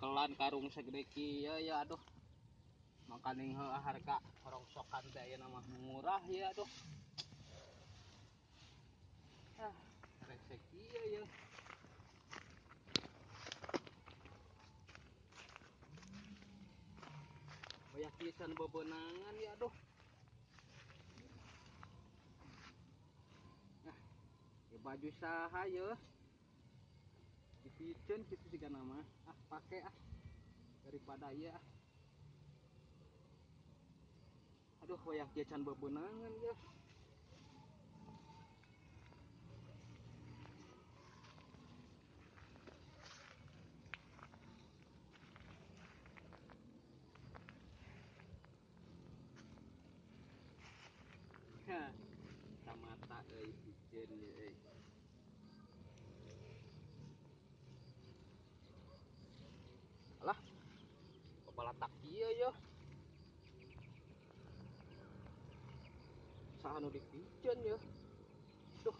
Dibekelan karung segede kieu ya aduh. Makaning heuh harga rongsokan teh ayeuna mah murah ya aduh. Ah, rese kieu ya. Banyak pisan bebenangan ya aduh. Nah, ya baju saha ya. Dipiceun kitu siga nama. Ah, pake ah. Daripada ieu ah. Aduh, wayah kieu can bebenangan ya. Kacamata euy piceun euy. Alah, kepala tak kieu yo. Saha nu dipiceun yo. Duh,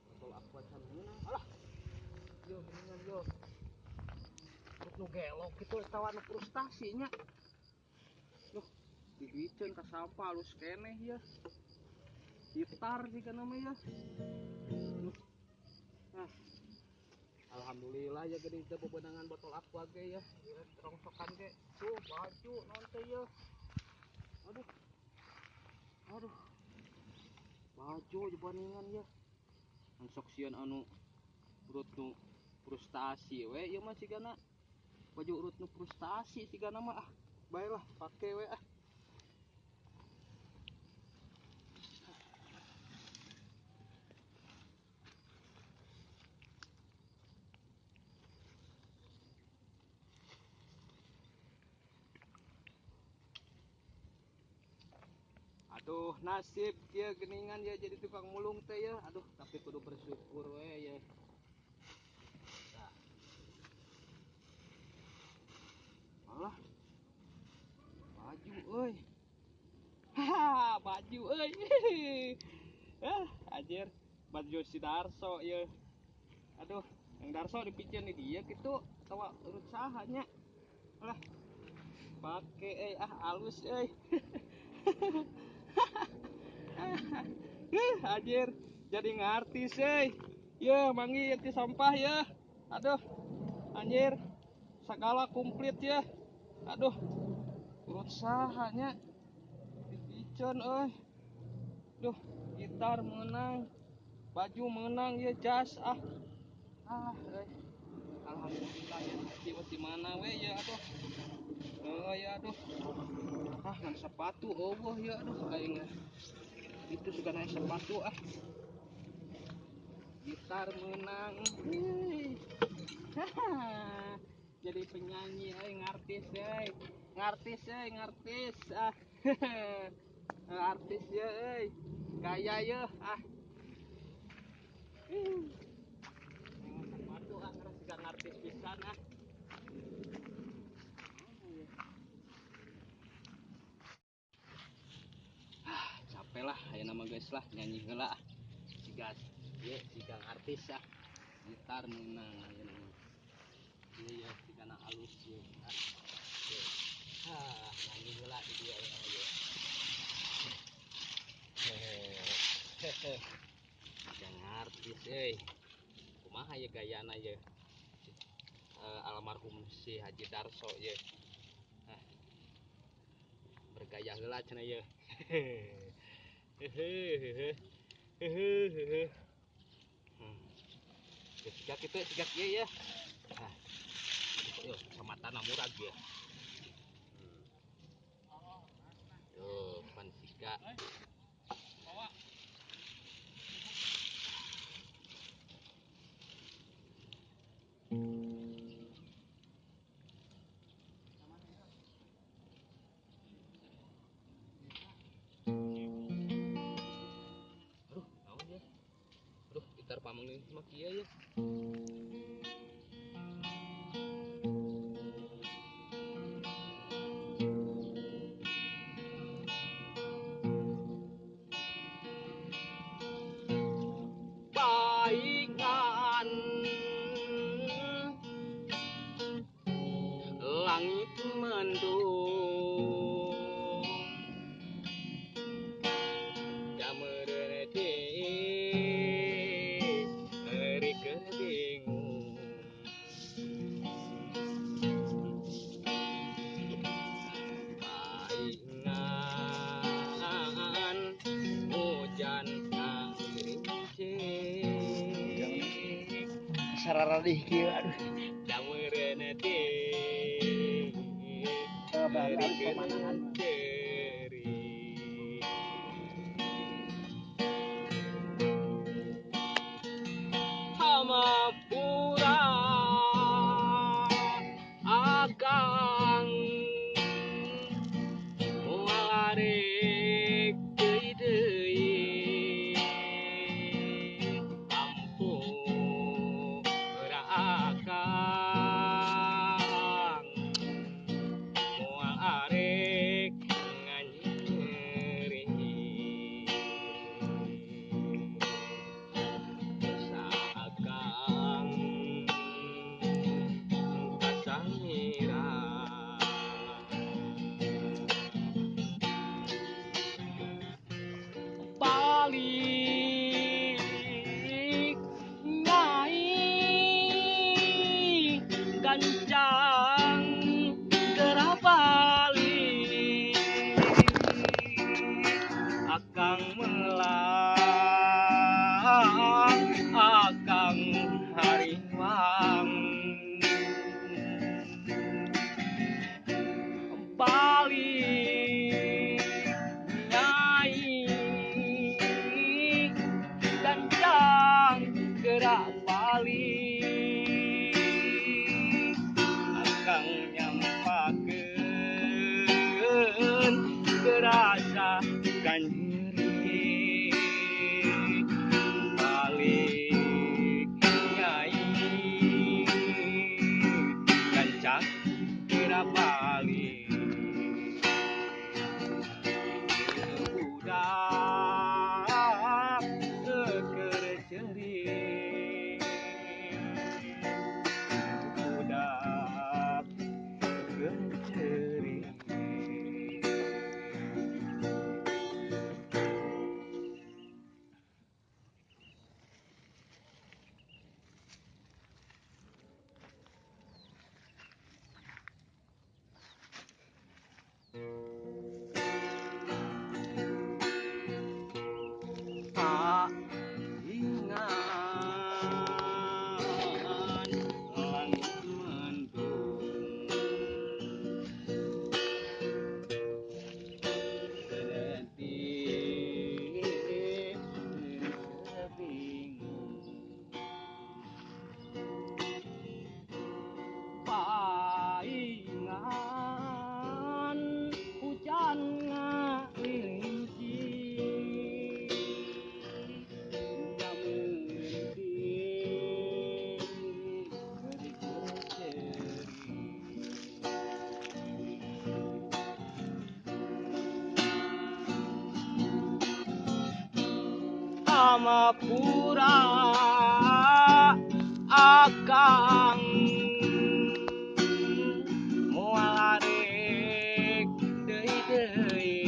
botol aqua can meunang. Alah. Yo geuningan yo. Ruk nu gelok kitu atawa nu frustasi nya. Duh, dipiceun ka sampah alus keneh ya. Gitar jika nama ya. Duh. Nah. Alhamdulillah ya geuning teh bebenangan botol aqua ge ya. Rongsokan ge. Tuh baju naon teh ya. Aduh. Aduh. Baju jebaningan ya. Sok sieun anu urut nu frustasi we ieu mah sigana. Baju urut nu frustasi sigana mah ah. Baelah pake we ah. Aduh, nasib kieu geuningan ya jadi tukang mulung teh ya. Aduh, tapi kudu bersyukur we ya. Nah. Alah. Baju euy. Haha, baju euy. Ah, anjir, baju si Darso ya. Aduh, yang Darso dipiceun di dia kitu atawa urut saha nya. Alah. Pake euy, ah alus euy. Anjir, jadi ngartis euy. Yeuh, manggih ti sampah ya. Aduh. Anjir, segala komplit ya. Aduh. Urut saha nya. Dipiceun euy. Duh, gitar menang, baju menang ya, jas ah. Ah euy. Alhamdulillah ya, di mana we ya aduh. Oh ya aduh. Ah, ngan sepatu eueuh ya aduh aing. Itu suka naik sepatu ah. Gitar menang. Jadi penyanyi euy, ngartis euy. Ngartis euy, ngartis ah. Artis ya euy. Gaya ye ah. Sepatu ah ngeras siga ngartis pisan ah. Capek lah aya nama guys lah nyanyi heula ah. Siga ye siga artis ah. Gitar menang aya nama. Ieu ya siga na alus ye. Ah, nyanyi heula di dieu aya nama ye. Hehehe. Siga artis euy. Kumaha ye gayana ye? Almarhum si Haji Darso ye. Ah. Bergaya heula cenah ye. Hehehe. Hehehe. Siga kitu siga kieu ya. Ah. Yo, kacamata murag ya. Tuh, pan siga. Aduh, naon ya? Aduh, gitar pameng mah kieu ya. Paingan Asa raradih kieu aduh. Dameureun teh Pemandangan. Ceri. Hamapura akang moal arek deui deui ampura akang moal arek nganyeri dosa akang kasangira balik nyai gancang geura balik akang melang akang hariwang balik nyai gancang gerak balik akang nyampakeun gerasa kanyeri balik nyai gancang gerak balik budak keur ceurik budak keur ceurik. Tak ingat langit mendung berhenti bingung paingan hujan ngalinci Amapura akang moal arek deui deui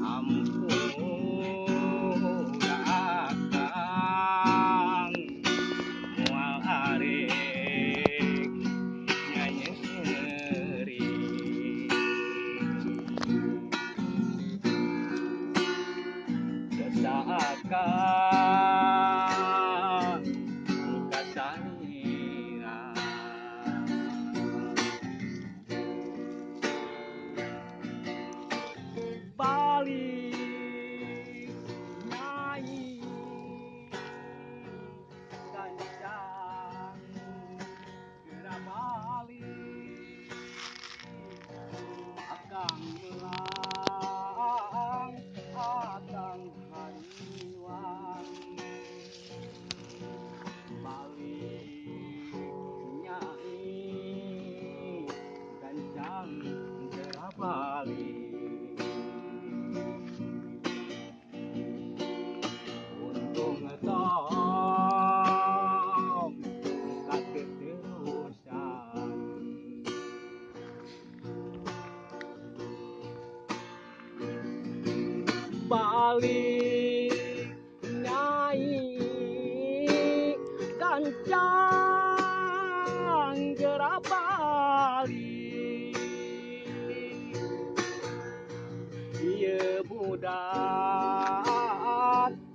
ampura akang moal arek nganyeri dosa akang kasanira balik nyai gancang geura balik akang melang akang hariwang balik nyai gancang geura balik untung tong kateterusan balik nyai gancang geura balik ieu budak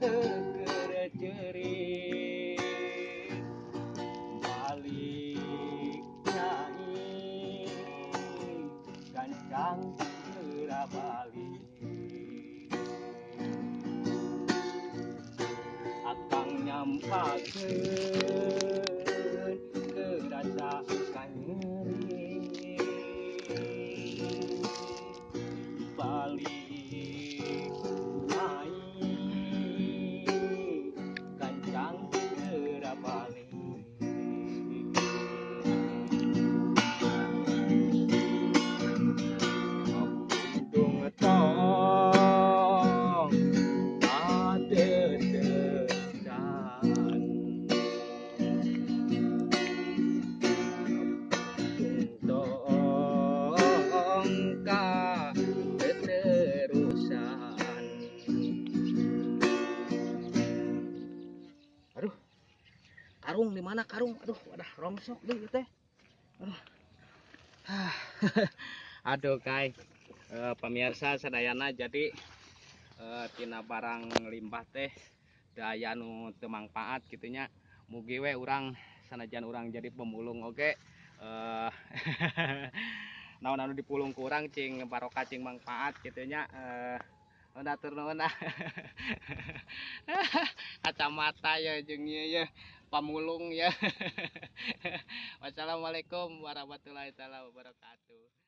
teu keur ceurik. Dilupakeun kerasa kanyeri balik nyai gancang geura balik. Tung tong atetesan tung tong ka teterusan. Aduh, karung di mana karung? Aduh, wadah rongsok deh ieu teh. Aduh. Aduh, guys. Pemirsa sadayana, jadi tina barang limbah teh daya nu teu mangpaat kitu nya. Mugi we urang sanajan urang jadi pemulung oge, naon anu dipulung ku urang cing barokah cing mangpaat kitu nya. Atur nuhun ah. Kacamata ya jeung ieu ya pamulung ya. Wassalamualaikum warahmatullahi taala wabarakatuh.